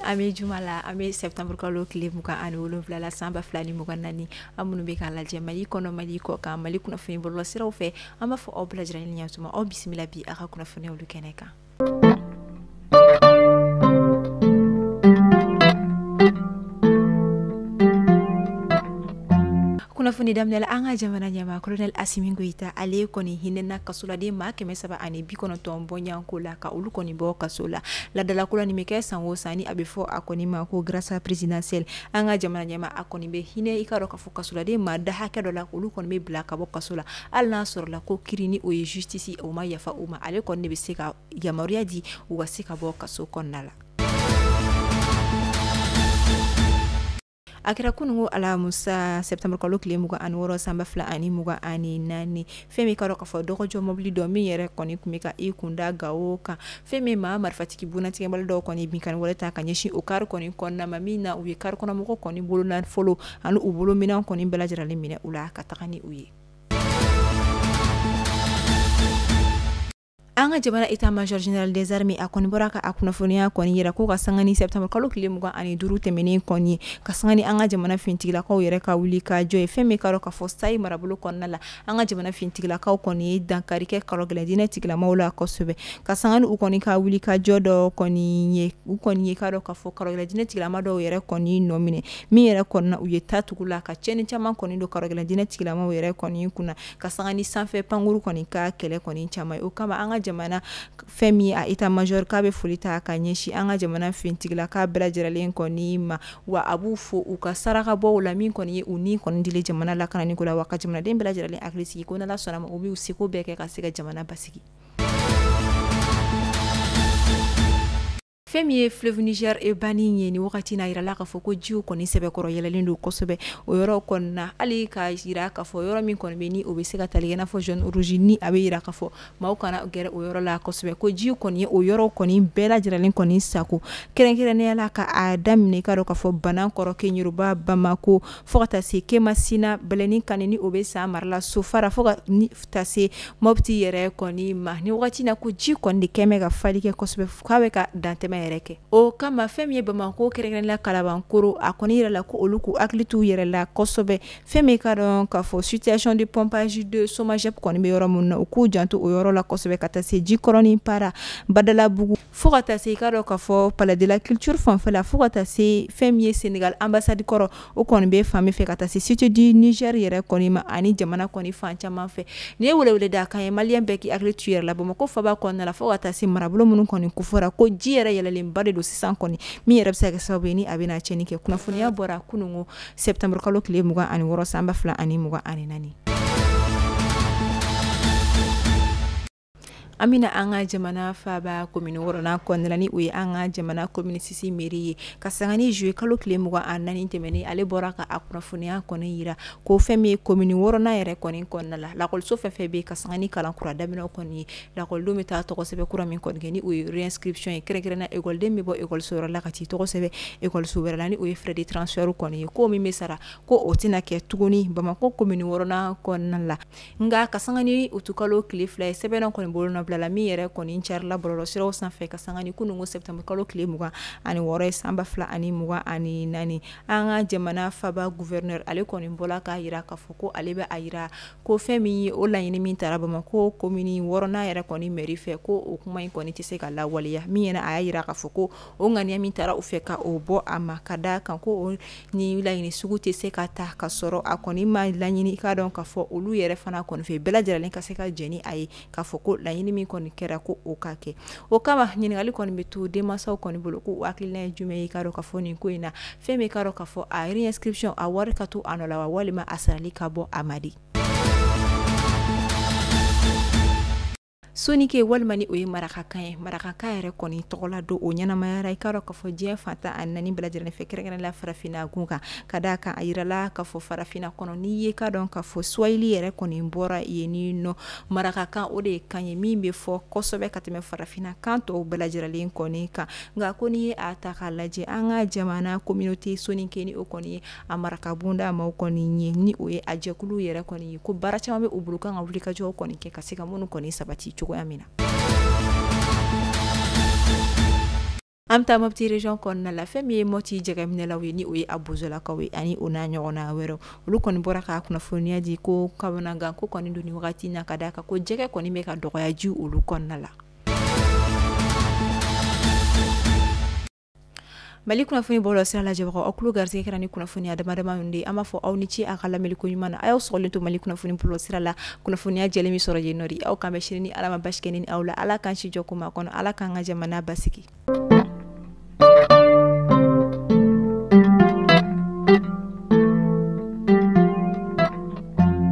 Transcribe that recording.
An bɛ juma la, an bɛ septembre kalo tile 27 la, san 2024. An minnu bɛ k'a lajɛ Mali kɔnɔ, Mali kɔ kan, Mali kunnafoni bɔlɔlɔsiraw fɛ, an b'a fɔ aw bɛɛ lajɛlen ni ɲantuma, aw bisimila bi aw ka kunnafoniyaw olu kɛnɛ kan. Kunnafoni daminɛ la, an ka jamana ɲɛmaa colonel Assimi Goïta, ale kɔni hinɛna kasoladen maa 390 bɔɲɔgɔnko la ka olu kɔni bɔ kaso la. Ladalako la, nin bɛ kɛ san o san, ni a bɛ fɔ a kɔni ma ko grâce présidentielle. An ka jamana ɲɛmaa a kɔni bɛ hinɛ, i k'a dɔn k'a fɔ kasoladen maa da hakɛ dɔ la, olu kɔni bɛ bila ka bɔ kaso la, hali n'a sɔrɔla ko kiri ni o ye justice o ma yafa u ma, ale kɔni de bɛ se ka yamaruya di u ka se ka bɔ kaso kɔnɔna la. A kɛra kununko alamusa septembre kalo tile 26 san 2024, fɛn min ka dɔn k'a fɔ dɔgɔjɔ mobili dɔ min yɛrɛ kɔni tun bɛ ka i kunda Gawo kan, fɛn min maa marifatigi bunatigɛbali dɔw kɔni binkanni wale ta ka ɲɛsin o kari kɔni kɔnɔna ma, min na u ye kari kɔnɔmɔgɔ kɔni bolonafolo ani u bolominɛn kɔni bɛɛ lajɛlen minɛ u la ka taga ni u ye. An ka jamana état major général des armées a kɔni bɔra ka a kunnafoniya kɔni yira ko ka sanga ni septembre kalo tile 25 tɛmɛnen kɔni, ka sanga ni an ka jamana finitigilakaw yɛrɛ ka wuli ka jɔ ye, fɛn min ka dɔn k'a fɔ Sayi marabolo kɔnɔna la, an ka jamana finitigilakaw kɔni ye dankari kɛ karɔgɛlɛn diinɛ tigilamaw la kosɛbɛ, ka sanga ni u kɔni ka wuli ka jɔ dɔ kɔni ye, u kɔni ye ka dɔn k'a fɔ karɔgɛlɛn diinɛ tigilama dɔw yɛrɛ kɔni nɔ minɛ, min yɛrɛ kɔni na u ye ta tugu la ka tiɲɛni caman kɔni don karɔgɛlɛn diinɛ tigilamaw yɛrɛ kɔni kunna, ka sanga ni sanfɛ pankuru kɔni ka kɛlɛ kɔni caman ye. O kama an ka jamana fɛn min a état major k'a bɛ foli ta ka ɲɛsin an ka jamana finitigilaka bɛɛ lajɛlen kɔni ma, wa a b'u fo u ka sarakabɔw la min kɔni ye u ni kɔni dili jamana lakanani ko la, wa ka jamanaden bɛɛ lajɛlen hakili sigi ko n'Ala sɔnna ma u b'u seko bɛɛ kɛ ka se ka jamana basigi. Fɛn min ye fleuve Niger e banni ye nin wagati n'a yirala k'a fɔ ko jiw kɔni sɛbɛkɔrɔ yɛlɛlen don kosɛbɛ o yɔrɔ kɔni na, hali ka yira k'a fɔ yɔrɔ min kɔni bɛ ni o bɛ se ka tali kɛ i n'a fɔ zone rouge, ni a bɛ yira k'a fɔ maaw kana gɛrɛ o yɔrɔ la kosɛbɛ, ko ji kɔni ye o yɔrɔ kɔni bɛɛ lajɛlen kɔni sako, kɛrɛnkɛrɛnnenya la ka a daminɛ ka dɔn k'a fɔ Banankɔrɔ, Keɲeroba, Bamako, fo ka taa se Kemasina, Bɛlɛnin Kani ni o bɛ San mara la, Sofara, fo ka taa se Mopti yɛrɛ kɔni ma. Ni wagati na ko ji kɔni de kɛmɛ ka fali kɛ kosɛbɛ, k'a bɛ ka dantɛmɛ yɛrɛ kɛ. O kama fɛn min ye Bamakɔ kɛrɛnkɛrɛnnenya la Kalabankoro, a kɔni yɛrɛ la ko olu k'u hakili t'u yɛrɛ la kosɛbɛ. Fɛn min ka dɔn k'a fɔ situation de pompage de Somagep kɔni bɛ yɔrɔ min na, u k'u janto o yɔrɔ la kosɛbɛ, ka taa se Jikɔrɔni Para, Badalabugu, fo ka taa se i ka dɔn k'a fɔ Palais de la Culture fanfɛ la, fo ka taa se fɛn min ye Sénégal ambassade kɔrɔ, o kɔni bɛ fan min fɛ, ka taa se Cité du Niger yɛrɛ kɔni ma, ani jamana kɔni fan caman fɛ. Nin ye weleweleda kan ye, maliyɛn bɛɛ k'i hakili t'u yɛrɛ la Bamakɔ faba kɔnɔna la, fo ka taa se marabolo minnu kɔni kofɔra ko ji yɛrɛ yɛlɛlenba de don sisan kɔni, min yɛrɛ bɛ se ka kɛ sababu ye ni a bɛna tiɲɛni kɛ. Kunnafoniya bɔra kununko septembre kalo tile 26 san 2024. An bɛna an ka jamana faaba commune wɔɔrɔnan kɔnɔna la, ni o ye an ka jamana commune six mairie ye, ka sanga ni juillet kalo tile 24 tɛmɛnen, ale bɔra ka a kunnafoniya kɔni yira ko fɛn min ye commune wɔɔrɔnan yɛrɛ kɔni kɔnɔna la, lakɔliso fɛn fɛn bɛ ka sanga ni kalan kura daminɛ kɔni ye, lakɔlidenw bɛ taa tɔgɔ sɛbɛn kura min kɔni kɛ ni o ye réinscription ye, kɛrɛnkɛrɛnnenya ekɔliden bɛ bɔ ekɔliso wɛrɛ la ka t'i tɔgɔ sɛbɛn ekɔliso wɛrɛ la, ni o ye frais de transfert kɔni ye, ko min bɛ sara ko o tɛna kɛ tuguni Bamakɔ commune wɔɔrɔnan kɔnɔna la. Nka ka sanga ni utukalo tile 2 ye, sɛbɛn kɔni bolonɔbila la min yɛrɛ kɔni carila bɔlɔlɔsiraw sanfɛ, ka sanga ni kununko septembre kalo tile 26 ye san 2024, an ka jamana faaba gouverneur ale kɔni bɔla k'a yira k'a fɔ ko ale bɛ a yira ko fɛn min ye o laɲini min tara Bamakɔ commune wɔɔrɔnan yɛrɛ kɔni mairie fɛ, ko o kuma in kɔni tɛ se ka lawaleya. Min yɛrɛ a y'a yira k'a fɔ ko o ŋaniya min tara u fɛ ka o bɔ a ma, ka da kan ko o ni laɲini sugu tɛ se ka ta ka sɔrɔ a kɔni ma laɲini k'a dɔn k'a fɔ olu yɛrɛ fana kɔni fɛ bɛɛ lajɛlen ka se ka jɛn ni a ye k'a fɔ ko laɲini min kɔni kɛra ko o ka kɛ. O kama ɲininkali kɔni bɛ to denmansaw kɔni bolo ko hakilina ye jumɛn ye k'a dɔn k'a fɔ nin ko in na, fɛn min k'a dɔn k'a fɔ a réinscription a wari ka to a nɔ la wa, walima a sarali ka bɔ a ma di. Soninke walima ni o ye marakakan ye, marakakan yɛrɛ kɔni tɔgɔla don o ɲɛnamayara i k'a dɔn k'a fɔ diɲɛ fan 14 bɛɛ lajɛlen fɛ, kɛrɛnkɛrɛnnenya la farafinna gun kan, ka d'a kan a yirala k'a fɔ farafinna kɔnɔ n'i ye k'a dɔn k'a fɔ Swahili yɛrɛ kɔni bɔra yen ni nɔ, marakakan o de ye kan ye min bɛ fɔ kosɛbɛ ka tɛmɛ farafinna kan tɔw bɛɛ lajɛlen kɔni kan. Nka ko n'i ye a ta k'a lajɛ an ka jamana communauté soninke ni o kɔni ye a marakabonda maaw kɔni ye, ni o ye a jɛkulu yɛrɛ kɔni ye, ko baara caman bɛ u bolo kan ka wulikajɔ kɔni kɛ ka se ka minnu kɔni sabati cogoya min na. An bɛ taa Mopti région kɔnɔna la. Fɛn min ye Mopti jɛgɛminɛlaw ye, ni o ye a bozolakaw ye ani o n'a ɲɔgɔnna wɛrɛw, olu kɔni bɔra k'a kunnafoniya di ko kamanagan ko kɔni don ni wagati na, ka d'a kan ko jɛgɛ kɔni bɛ ka dɔgɔya ji olu kɔnɔna la. Mali kunnafoni bɔlɔlɔ sira lajɛbagaw, aw tulo garisɛgɛ kɛra ni kunnafoniya dama dama ninnu de ye. An b'a fɔ aw ni ce a ka lamɛnni ko ɲuman na. A y'aw sɔgɔlen to Mali kunnafoni bɔlɔlɔ sira la, kunnafoniya jɛlen bɛ sɔrɔ yen nɔ de. Aw k'an bɛn sini ni Ala ma basi kɛ ni aw la. Ala k'an si jɔ ko ma kɔnɔ, Ala k'an ka jamana basigi.